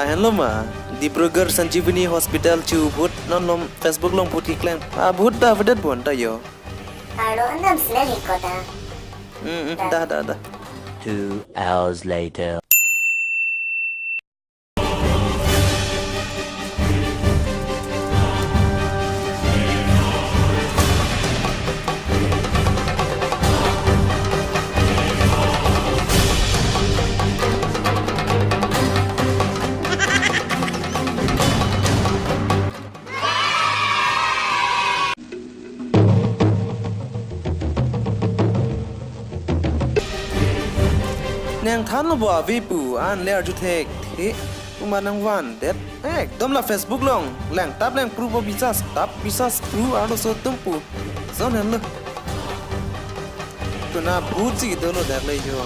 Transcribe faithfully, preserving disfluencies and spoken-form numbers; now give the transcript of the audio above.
Henlo ma, Dibrugarh Sanjeevani Hospital chu vote non lom Facebook along vote keklem. Ah, vote ta avedet bon ta yo. Arlo andam sinem hiko ta. Hmm, hmm, dah, dah, dah. Two hours later. Nangthanlo bo ave pu an le arju thekthe. Uma nangvandet. Ekdom la Facebook along langtap langpru bo bisas tap bisas pru arloso atum pu. Jon henlo. Tuna bhut si dolo dak le yo.